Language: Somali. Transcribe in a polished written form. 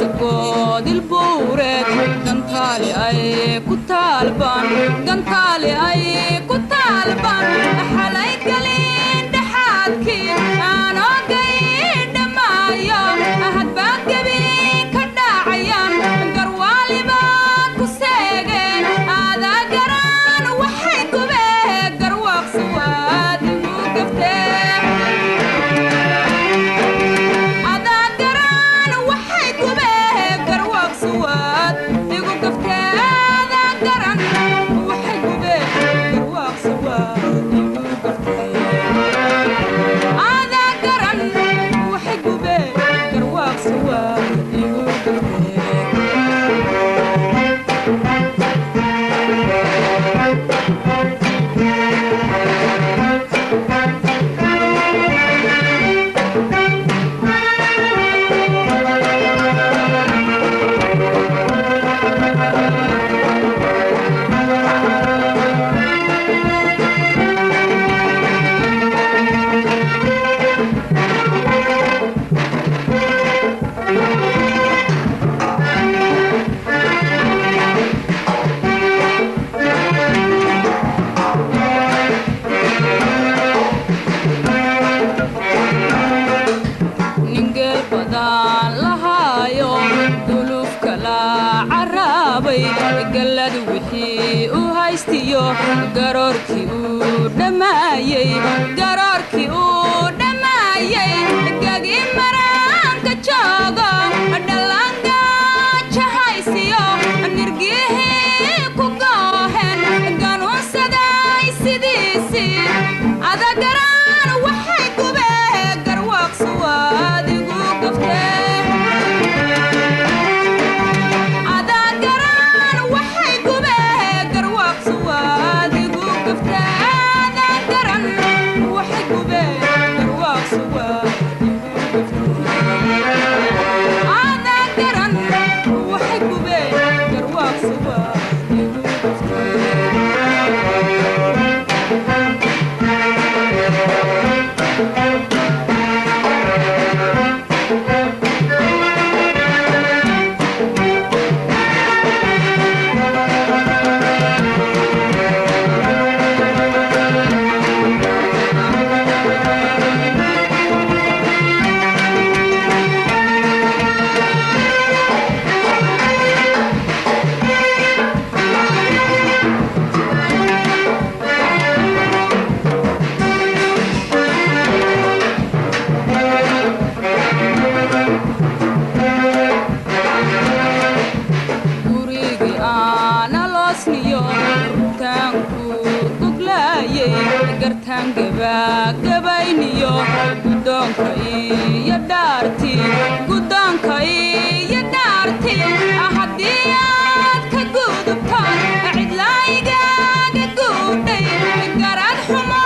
Goodil buureed gantaali ay ku taalban, gantaali ay ku taalban, xalay galin dhexaadkii aanogay dhammaayo, hadbaa gebi ka dhacayaan, garwaaliba ku seegeen, aadaa garan waxay gube, garwaaqsi waad igu gaftee. Adaa garan waxay gube, garwaaqsi waad igu gaftee. Adaa garan waxay gube, garwaaqsi waad igu gaftee. Adaa garan waxay gube, garwaaqsi waad igu gaftee. Ningeel badan lahaayo, dulufka la caraabay, gallad wixii u haystiyo, garoorkii uu dhammaayey, garoorkii uu dhammaayey, gagi maraanka joogo, dhallaangajahaysiyo, nirgihii ku goohen, ganuunsaday sidiisii. Adagaraan waxay gube, garwaaqsi waad igu gaftee. Adagaraan waxay gube, garwaaqsi waad igu gaftee. Adagaran waxay gube, garwaaqsi waad igu gaftee. Adagaran waxay gube, garwaaqsi waad igu gaftee. Gurigii aana loosniyo, rutaanku goglaayey, gartaan gebagabayniyo, guddoonka iyo dhaarti, guddoonka iyo dhaarti, haddii aad ka gudubtood cidlaygaaga guudhay, garaad xumo.